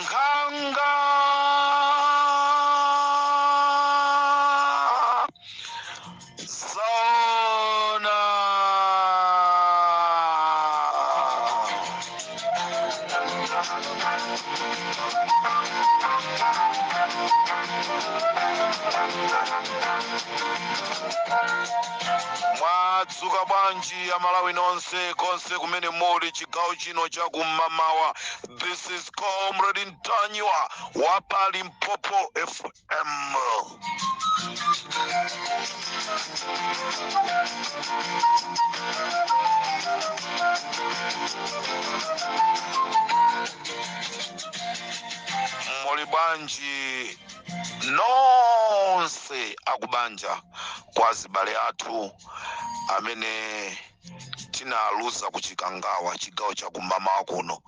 Nkhanga zaona. Mwadzuka bwanji Amalawi nonse konse kumene muli chigawo chino chakum'mamawa? This is Comrade Ntanyiwa wa pa Limpopo FM. Muli bwanji nonse akubanja kwa azibale athu amene tinaluza ku Chikangawa, chigawo cha kum'mamawa kuno?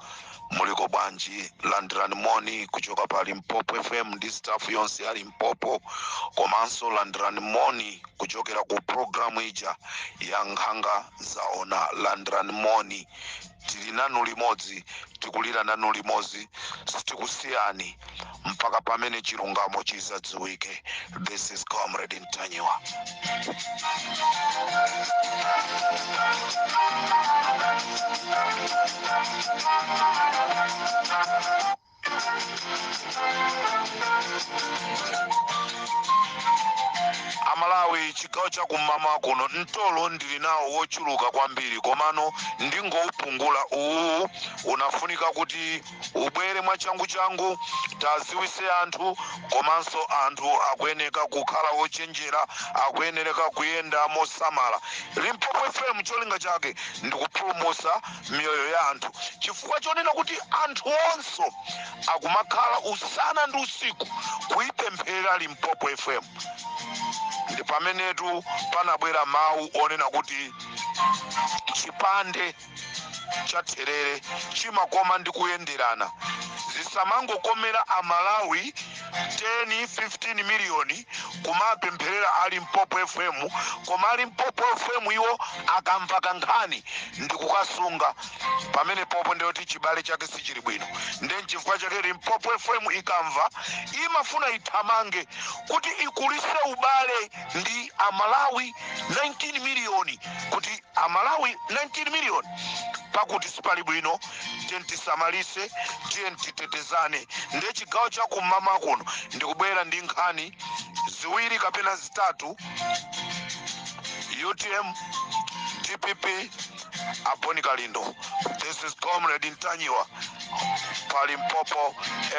Muliko bwanji? Landirani moni kuchoka pa Limpopo FM ndi staff yonse ya Limpopo, komanso landirani moni kuchokera ku programu ija ya Nkhanga Zaona. Landirani moni, tili nanu limodzi, tikulira nanu limodzi, sitikusiyani mpaka pamene chilungamo chizadziwike. This is Comrade Ntanyiwa. Amalawi, chigawo cha kum'mamawa kuno mtolo ndili nawo wochuluka kwambiri, komano ndingoupungula uwu. Unafunika kuti ubwere mwachangu-changu, taziwise anthu, komanso anthu akuyeneka kukhala wochenjera, akuyenereka kuyenda mosamala. Limpopo FM cholinga chake ndikupulumutsa miyoyo ya anthu, chifukwa chonena kuti anthu onso akumakhala usana ndi usiku kuipempherera Limpopo FM. Ndi pamenetu panabwera mawu onena kuti chipande cha therere chimakoma ndi kuyenderana. Zisamangokomera Amalawi 10 15 miliyoni kumapempherera a Limpopo FM, koma a Limpopo FM iwo akamva kankhani ndikukasunga pamene popo, ndiyoti chibale chake sichili bwino. Ndiye nchifukwa chake Limpopo FM ikamva imafuna ithamange kuti ikulise ubale ndi Amalawi 19 miliyoni, kuti Amalawi 19 miliyoni pakuti sipali bwino, tiye tisamalise, tiye titetezane. Ndiye chigawo cha kum'mamawa kuno ndikubwera ndi nkhani ziwiri kapena zitatu: UTM, DPP, a Bon Kalindo. This is Comrade Ntanyiwa pa Limpopo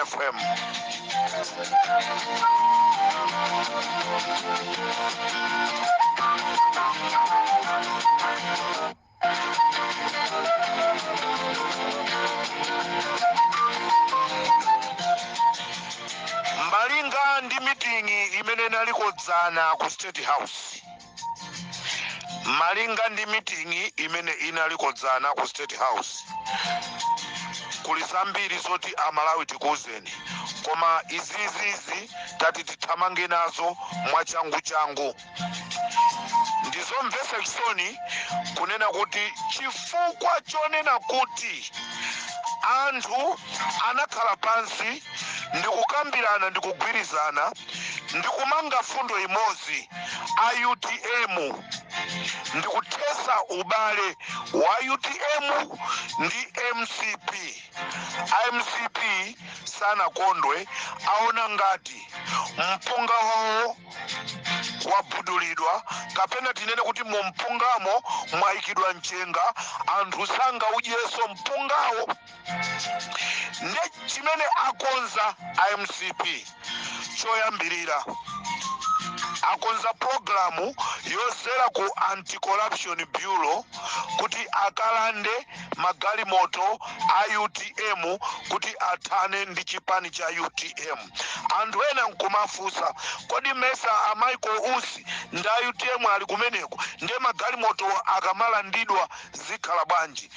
FM. Malinga ndi mitingi imene inaliko dzana ku State House, malinga ndi mitingi imene inaliko dzana ku State House, kuli zambiri zoti Amalawi tikuwuzeni, koma izizizi tati tithamange nazo mwachangu changu. Ndizomvetsa chisoni kunena kuti chifukwa chonena kuti anthu anakhala pansi ndikukambirana, ndikugwirizana, ndikumanga fundo imodzi, a UTM, ndikuthesa ubale wa UTM ndi MCP, MCP sanakondwe. Aona ngati mpunga wawo wabudulidwa, kapena tinene kuti mu mpungamo mwayikidwa mchenga, anthu sangaudyenso mpungawo. Nde chimene akonza MCP, choyambirira Akonza pulogalamu yozera ku Anti-Corruption Bureau kuti akalande magalimoto a UTM kuti athane ndi chipani cha UTM. Anthu ena nkumafunsa, kodi mesa a Michael Usi ndi a UTM ali kumeneko, ndiye magalimoto akamalandidwa zikhala bwanji?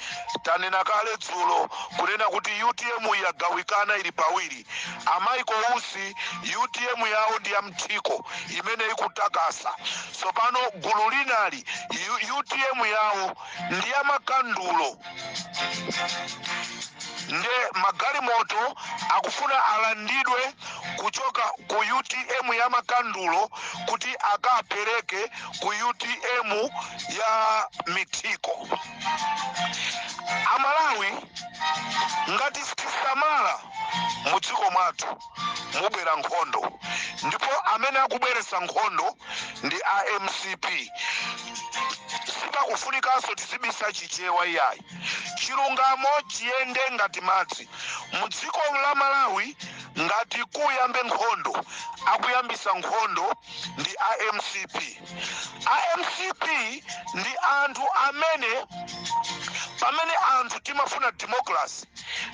Tanena kale dzulo kunena kuti UTM yagawikana, ili pawiri. A Michael Usi UTM yawo ndi ya mthiko imene ikutakasa. Tsopano gulu linali UTM yawo ndi ya makandulo, nde magalimoto akufuna alandidwe kuchoka ku UTM ya makandulo kuti akapereke ku UTM ya mithiko. Amalawi, ngati sitisamala, mu dziko mwathu mubwera nkhondo, ndipo amene akubweretsa nkhondo ndi a MCP. Sipakufunikanso tizibisa Chichewa iyayi, chilungamo chiyende ngati madzi. Mu dziko la Malawi ngati kuyambe nkhondo, akuyambisa nkhondo ndi a MCP. A MCP ndi anthu amene pamene anthu timafuna democracy,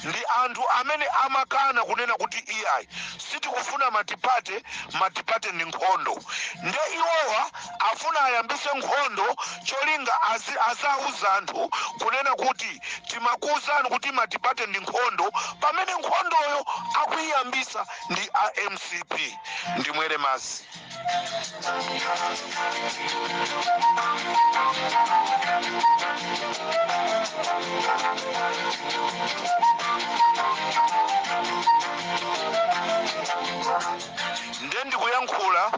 ndi anthu amene amakana kunena kuti iyayi, sitikufuna multiparty, multiparty ndi nkhondo. Nde iwowa afuna ayambise nkhondo, cholinga azauza anthu kunena kuti timakuwuzani kuti multiparty ndi nkhondo, pamene nkhondoyo akuyiyambisa ndi a MCP. Ndimwere madzi. Nde ndikuyankhula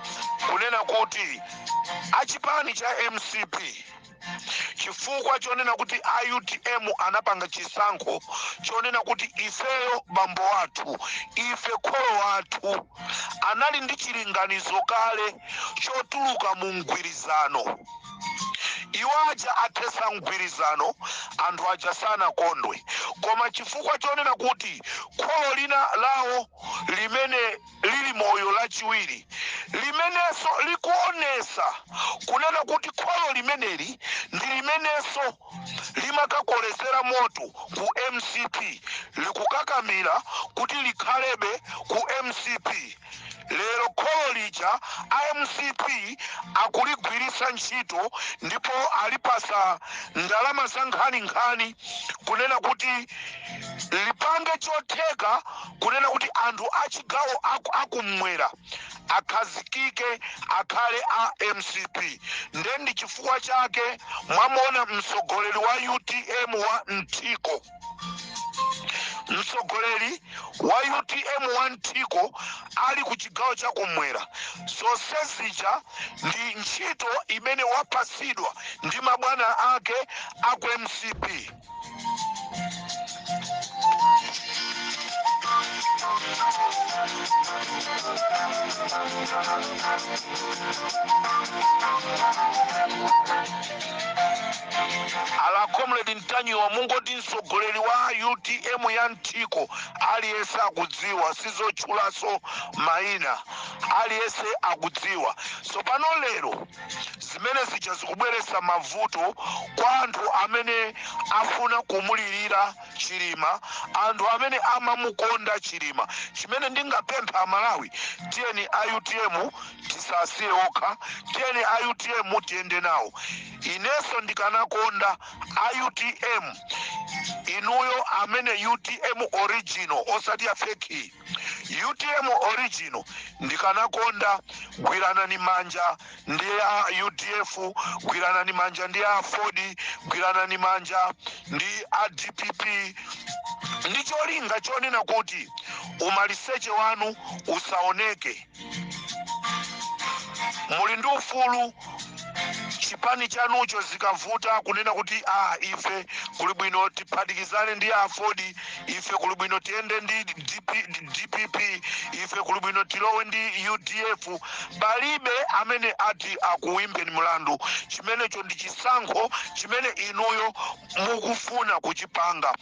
kunena kuti achipani cha MCP, chifukwa chonena kuti a UTM anapanga chisankho chonena kuti ifeyo bambo wathu, ife kholo wathu anali ndi chilinganizo kale chotuluka mu mgwirizano, iwo aja athesa mgwirizano, anthu aja sanakondwe. Koma chifukwa chonena kuti kholo lina lawo limene lili moyo lachiwiri, limenenso likuonesa kunena kuti kholo limeneli ndi limenenso limakakolezera moto ku MCP, likukakamira kuti likhalebe ku MCP, lero kholo lija a MCP akuligwiritsa ntchito ndipo alipasa ndalama za nkhaninkhani kunena kuti lipange chotheka kunena kuti anthu achigawo akumwera akhazikike, akhale a MCP. Nde ndi chifukwa chake mwamona mtsogoleri wa UTM wa mthiko, mtsogoleri wa UTM wa mthiko ali ku chigawo chakumwera. Zonse zija ndi ntchito imene wapasidwa ndi mabwana ake aku MCP. Ala Comrade Ntanyiwa, mungoti mtsogoleri wa UTM ya mthiko, aliyense akudziwa, sizotchulanso mayina, aliyense akudziwa. Tsopano lero zimene zija zikubweretsa mavuto kwa anthu amene afuna kumulirira Chilima, anthu amene amamukonda Chilima. Chimene ndingapempha Amalawi, tiyeni a UTM tisasiye okha, tiyeni a UTM tiyende nawo. Inenso ndikanakonda a UTM, inuyo amene UTM original, osati ya fake, UTM original, ndikanakonda gwiranani manja ndi a UDF, gwiranani manja ndi a AFORD, gwiranani manja ndi a DPP, ndi cholinga chonena kuti umaliseche wanu usaoneke. Muli ndi ufulu chipani. Chipani chanucho zikavuta kunena kuti ah, ife kuli bwino tiphatikizane ndi AFORD, ife kuli bwino tiyende ndi DPP, ife kuli bwino tilowe ndi UDF, palibe amene ati akuimbeni mlandu. Chimenecho ndi chisankho chimene inuyo mukufuna kuchipanga.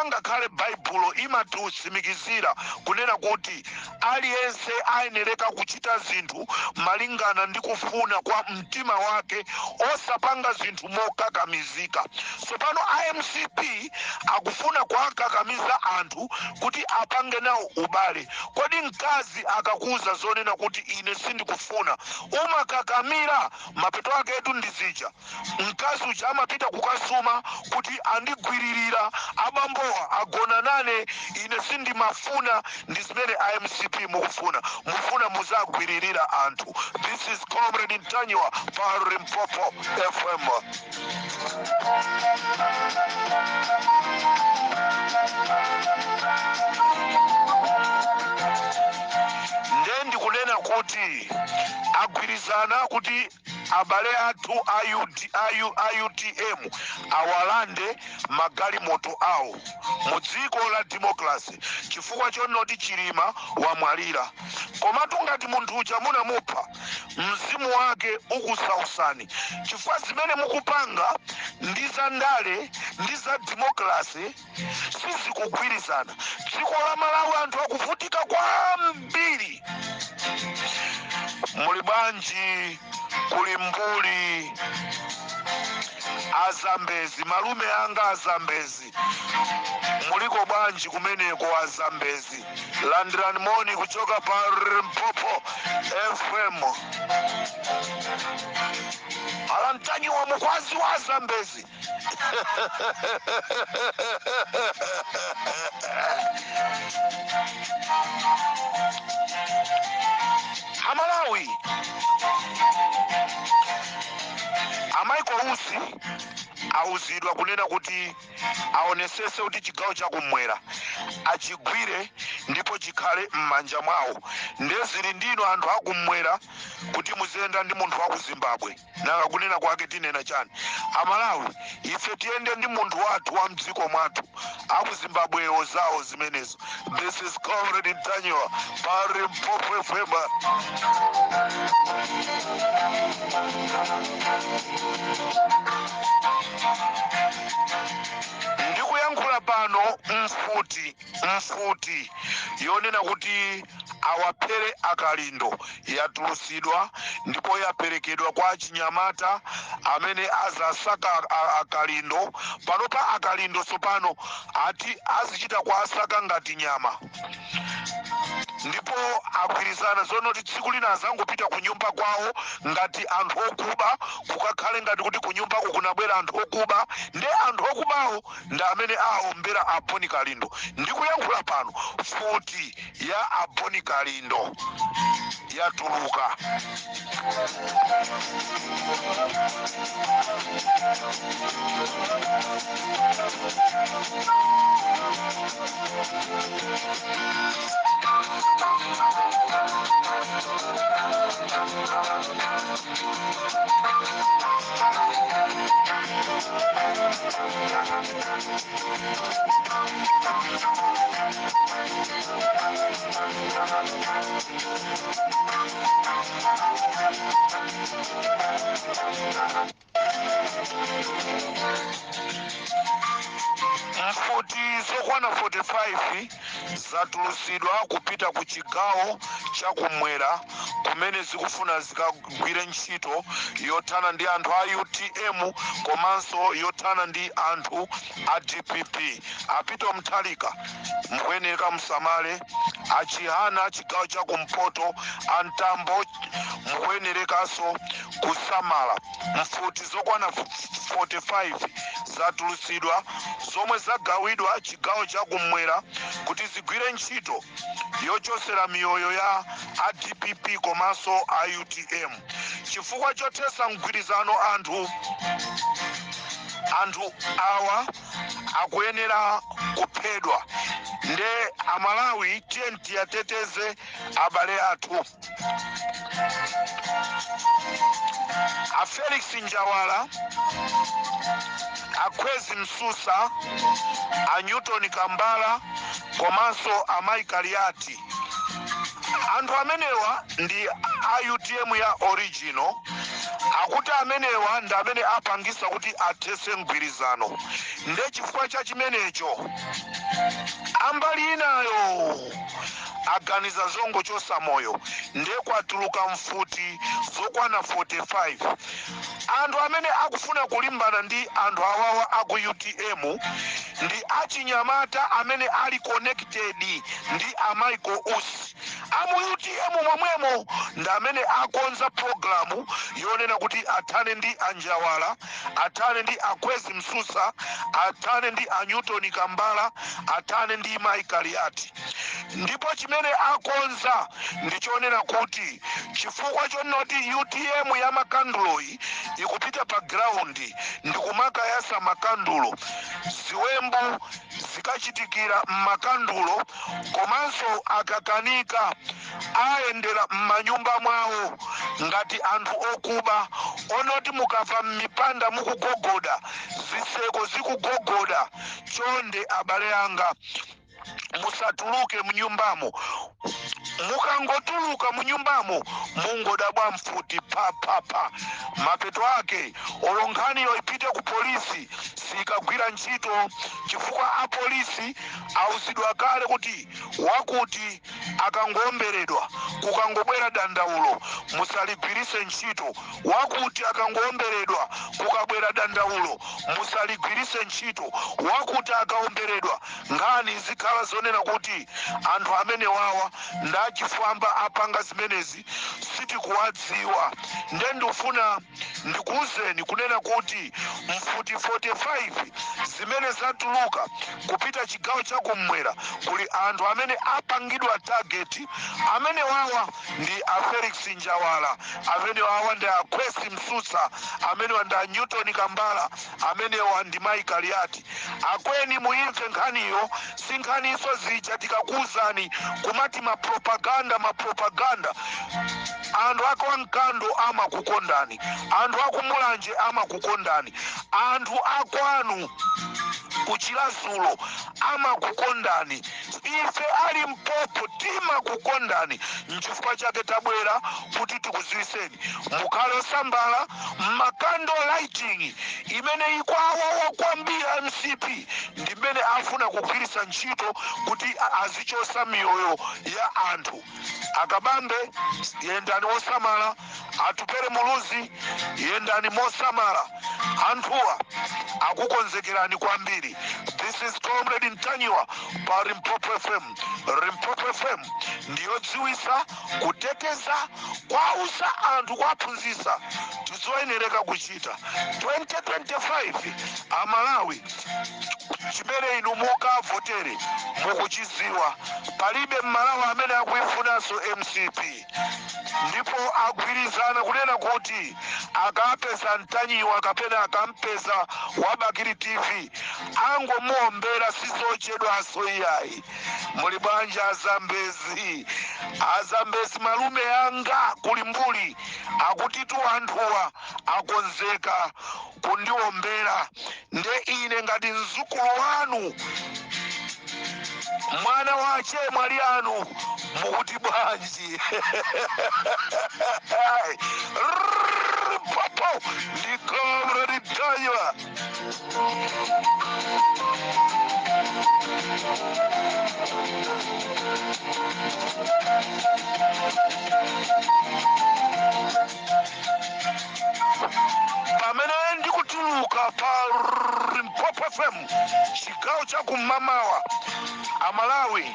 Angakhale Baibulo imatitsimikizira kunena kuti aliyense ayenereka kuchita zinthu malingana ndi kufuna kwa mtima wake, osapanga zinthu mokakamizika. Tsopano iMCP akufuna kuwakakamiza anthu kuti apange nawo ubale. Kodi mkazi akakuuza zonena kuti ine sindikufuna, umakakamira? Mapeto aketu ndi zija, mkazi uja amapita kukasuma kuti andigwiririra abambowa, agona nane, ine sindimafuna. Ndi zimene iMCP mukufuna, mufuna muzagwiririra anthu. This is Comrade Ntanyiwa pa Limpopo FM. Nde ndikunena kuti agwirizana kuti abale athu a UD, a U, a UTM awalande magalimoto awo mu dziko la democracy chifukwa chonoti Chilima wamwalira. Komatu ngati munthu uja munamupha, mzimu wake ukusausani, chifukwa zimene mukupanga ndi za ndale ndi za democracy sizikugwirizana. Dziko la Malawi anthu akuvutika kwambiri. Muli bwanji kuli mbuli Azambezi, malume anga Azambezi, muliko bwanji kumeneko Azambezi? Landirani moni kuchoka pa Limpopo FM. Alantanyiwa mukwazi wa Azambezi. Amalawi, a Michael Usi auzidwa kunena kuti aonesese kuti chigawo chakumwera achigwire ndipo chikhale m'manja mwawo. Ndezili ndino anthu akumwera kuti muziyenda ndi munthu wa ku Zimbabwe. Nanga kunena kwake tinena chani? Amalawi, ife tiyende ndi munthu wathu wa mdziko mwathu, aku Zimbabwewo zawo zimenezo. This is Comrade Ntanyiwa pa Limpopo FM. Ndikuyankhula pano mfuti yonena kuti awaphere aKalindo yatulusidwa ndipo yaperekedwa kwa achinyamata amene azasaka aKalindo. Panopa aKalindo tsopano ati azichita kuwasaka ngati nyama, ndipo agwirizana zonoti tsiku lina azangopita ku nyumba kwawo ngati anthu okuba, kukakhale ngati kuti ku nyumbako kunabwera anthu okuba, nde anthu okubawo ndi amene aombera a Bon Kalindo. Ndikuyankhula pano mfuti ya a Bon Kalindo yatuluka. Mfuti zokwana 45 zatulusidwa kupita ku chigawo chakumwera kumene zikufuna zikagwire ntchito yothana ndi anthu a UTM komanso yothana ndi anthu a DPP. A Peter Mutharika, mukuyeneka musamale. A Chihana, chigawo cha kumpoto, a Mtambo, mukuyenerekanso kusamala. Mfuti zokwana 45 zatulusidwa zomwe zagawidwa chigawo cha kumwera kuti zigwire ntchito yochosera miyoyo ya a DPP komanso a UTM chifukwa chothesa mgwirizano. Anthu awa akuyenera kuphedwa. Nde Amalawi, tiye tiyateteze abale athu. A Felix Njawala, a Khwezi Msusa, a Newton Kambala komanso a Mai Kaliati, anthu amenewa ndi a UTM ya original. Akuti amenewa ndi amene apangisa kuti athese mgwirizano. Nde chifukwa cha chimenecho, ambali inayo aganiza zongochosa moyo. Nde kwatuluka mfuti zokwana 45. Anthu amene akufuna kulimbana ndi anthu awawa aku UTM ndi achinyamata amene ali connected ndi a Michael Usi amu UTM momwemo, ndi amene akonza programu yonena kuti athane ndi Anjawala, athane ndi Akhwezi Msusa, athane ndi a Newton Kambala, athane ndi Mai Kaliati. Ndipo chimene akonza ndichonena kuti chifukwa chonoti UTM ya makanduloyi ikupita pa ground ndikumakayasa makandulo, ziwembu zikachitikira mmakandulo, komanso akakanika ayendera m'manyumba mwawo ngati anthu okuba, onoti mukamva m'mipanda mukugogoda, zitseko zikugogoda, chonde abale anga, musatuluke mnyumbamo. Mukangotuluka munyumbamo, mungodabwa mfuti pa pa pa. Mapeto ake olo nkhaniyo ipite ku polisi, sikagwira ntchito, chifukwa apolisi auzidwa kale kuti wakuti akangowomberedwa, kukangobwera dandaulo, musaligwirise ntchito, wakuti akangowomberedwa, kukabwera dandaulo, musaligwirise ntchito, wakuti akaomberedwa. Nkhani zikhala zonena kuti anthu amene wawa ndachifwamba apanga zimenezi sitikuwadziwa. Nde ndikufuna ndikuwuzeni kunena kuti mfuti 45 zimene zatuluka kupita chigawo chakummwera, kuli anthu amene apangidwa target. Amene wawa ndi a Felix Njawala, amene wawa ndi a Khwesi Msusa, amenewa ndi a Newton Kambala, amenewa ndi Mai Kaliati. Akweni, muimve nkhaniyo, si nkhaniso zija tikakuwuzani kumati mapropaganda, mapropaganda. Anthu akwa Mkando amakukondani, anthu akumulanje amakukondani, anthu akwanu kuchilasulo amakukondani, ife a Limpopo timakukondani. Nchifukwa chake tabwera kuti tikuziwiseni mukhale osambala. Ma candle lighting imene ikwawawa kwambiri MCP ndi mmene afuna kugwiritsa ntchito kuti azichosa miyoyo ya anthu. Akabambe, yendani osamala. Atupere Muluzi, yendani mosamala. Anthuwa akukonzekerani kwambiri. This is Comrade Ntanyiwa pa Limpopo FM. Limpopo FM ndiyodziwisa, kuteteza, kwauza anthu, kwaphunzitsa tizoyenereka kuchita 2025. Amalawi, chimene inu mukavotere mukuchiziwa. Palibe Mmalawi amene akuifunanso MCP, ndipo agwirizana kunena kuti akapeza Ntanyiwa kapena akampeza Wabakiri TV, angomuombera, sizochedwanso iyayi. Muli bwanji Azambezi? Azambezi, malume anga kuli mbuli, akutitu anthuwa akonzeka kundiombera. Nde ine ngati mzukulu wanu, mwana wache mwali anu, mukuti bwanji? Popo ndi Comrade Ntanyiwa. Pamene ndikutuluka pa Limpopo FM chigawo cha kumamawa, Amalawi,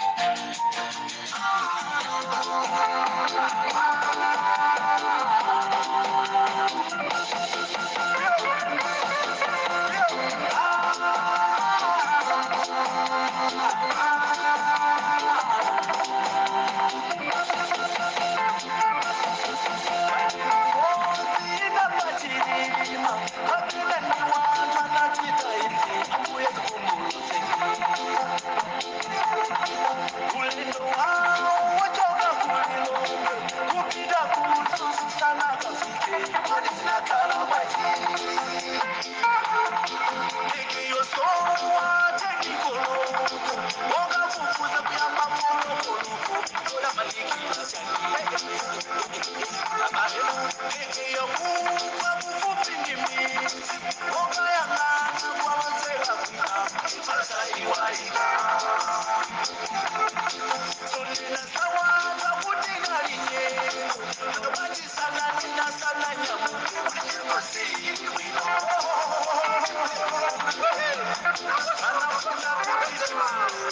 Anafuna kuti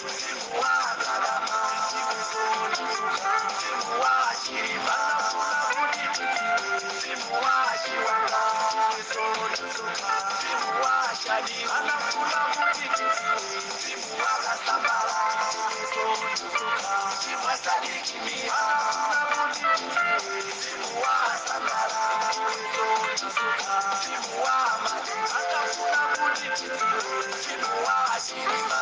mzimu wa Kalama, mzimu wa Chilima. Anafuna kuti mzimu wa Chiwanga, mzimu wa Shadi. Anafuna kuti mzimu wa Kasambala, mzimu wa Sadiki Mia. Anafuna kuti mzimu wa Sangala, mzimu wa Madi. Anafuna kuti mzimu wa Chilima.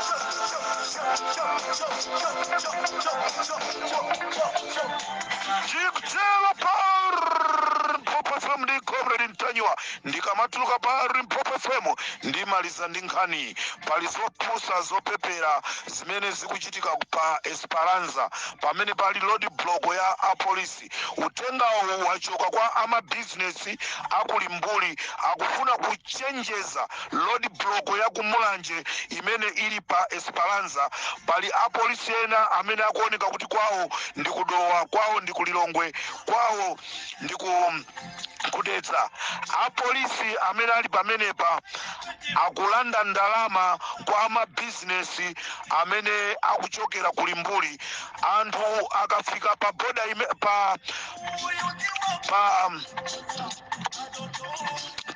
Chikutero pa Limpopo FM ndi Comrade Mtanyiwa. Ndikamatuluka pa Limpopo FM ndimaliza ndi nkhani. Pali zopusa, zopepera zimene zikuchitika pa Esperanza pamene pali road block ya apolisi. Uthengawu wachoka kwa amabizinesi akulimbuli, akufuna kuchenjeza road block ya kumulanje imene ili pa Esperanza. Pali apolisi ena amene akuoneka kuti kwawo ndi kudowa, kwawo ndi kulilongwe, kwawo ndi ku kudetsa. Apolisi amene ali pamenepa akulanda ndalama kwa amabizinesi amene akuchokera kulimbuli. Anthu akafika pa boda ime, pa pa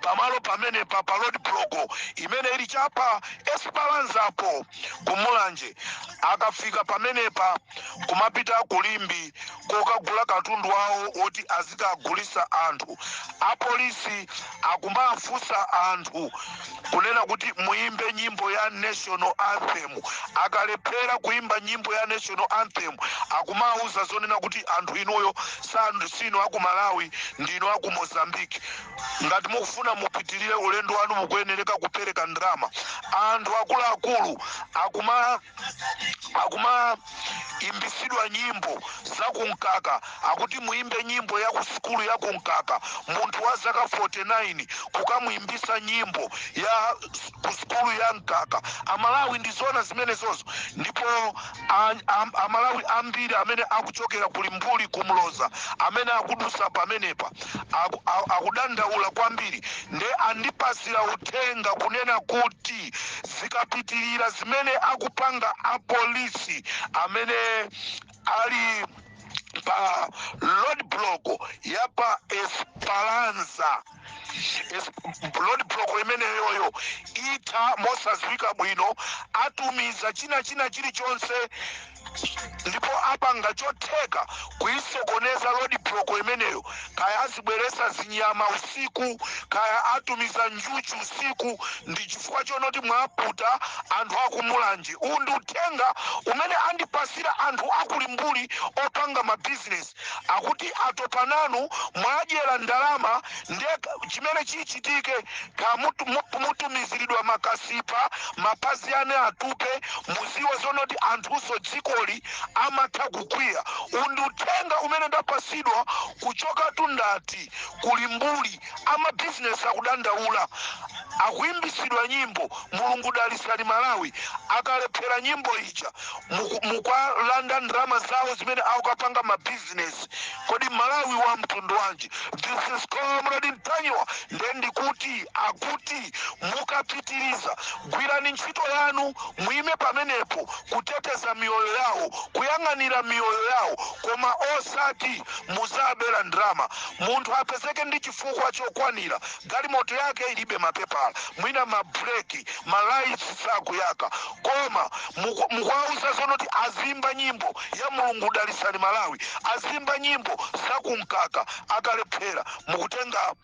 pamalo pamene pa road block imene ili chapa Esperanzapo kumulanje, akafika pamenepa kumapita kulimbi kokagula katundu wawo woti azikagulisa anthu, apolisi akumafunsa anthu kunena kuti muimbe nyimbo ya national anthem. Akalephera kuimba nyimbo ya national anthem, akumauza zonena kuti anthu inuyo sinu aku Malawi, ndinu aku Mozambique. Ngati mukufuna mupitirire ulendo wanu, mukuyenereka kupereka ndalama. Anthu akuluakulu akuma imbisidwa nyimbo zakumkaka, akuti muimbe nyimbo ya ku sukulu ya kumkaka. Munthu wa zaka 49 kukamuimbisa nyimbo ya ku sukulu ya mkaka. Amalawi, ndizona zimenezozo. Ndipo Amalawi ambiri amene akuchokera kulimbuli, kumloza, amene akudusa pamenepa akudandaula kwambiri. Nde andipasira uthenga kunena kuti zikapitirira zimene akupanga apolisi amene ali pa road block ya pa Esperanza, road block imeneyoyo itha mosadziwika bwino, atumiza china chilichonse ndipo apanga chotheka kuisokoneza road block imeneyo. Kaya azibweresa zinyama usiku, kaya atumiza njuchi usiku, ndi chifukwa chonoti mwaputa anthu akumulanje. Uwu ndi uthenga umene andipasira anthu akulimbuli opanga mabizinesi, akuti atopa nanu, mwadyera ndalama. Ndiye chimene chichitike, ka mutumiziridwa makasipa, mapazi ane atupe, muziwe zonoti anthuso dzikoli amatha kukwiya. Uwu ndi uthenga umene ndapasidwa kuchoka tundati kulimbuli. Amabizinesi akudandaula, akuimbisidwa nyimbo "Mulungu dalisani Malawi". Akalephera nyimbo ija, mukwalanda ndalama zawo zimene akukapanga mabizinesi. Kodi Malawi wa mtundu wanji? This is Comrade Mtanyiwa. Nde ndikuti akuti mukapitiriza, gwirani ntchito yanu, muime pamenepo kuteteza miyoyo yawo, kuyang'anira miyoyo yawo, koma osati muzabera ndalama. Munthu apezeke ndi chifukwa chokwanira, galimoto yake ilibe mapepala, mwina mabreki, malights sakuyaka, koma mukuwauza zonoti azimba nyimbo ya "Mulungu dalisani Malawi", azimba nyimbo zakumkaka. Akalephera, mukutenga,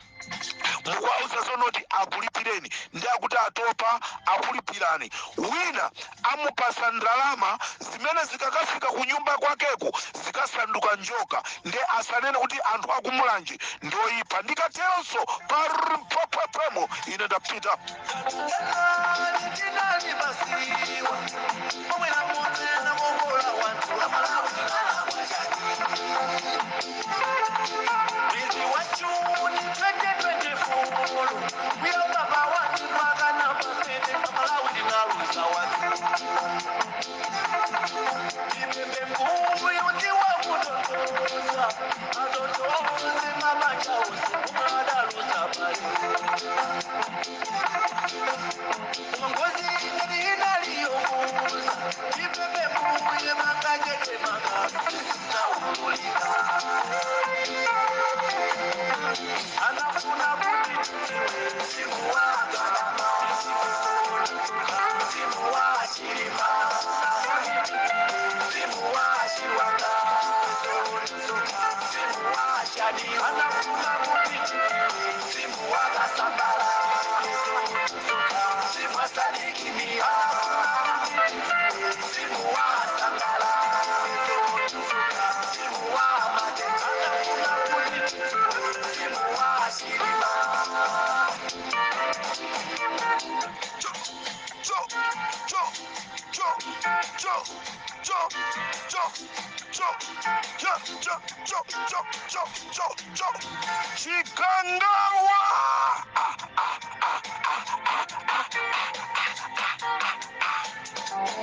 mukuwauza zonoti akulipireni. Ndi akuti atopa, akulipirani. Wina amupasa ndalama zimene zikakafika ku nyumba kwakeko zikasanduka njoka. Ndi asanene kuti anthu akumulanje ndoyipa. Ndikateronso pa Limpopo FM, ine ndapita. Tinali masiwa omwe namutena mongola wanthu amalawi alabwachani. Mwezi wa Juni 2024 kuyamba pa 1 mpaka namba 7, Amalawi tinaluza wanthu. Ipembe mbuyo ndiwa kutontoza atotoze mabanja onse omwe adaluza pali ngozi ngati Cho cho cho cho cho cho cho cho cho cho cho Chikangawa. Ah, ah, ah, ah, ah, ah, ah.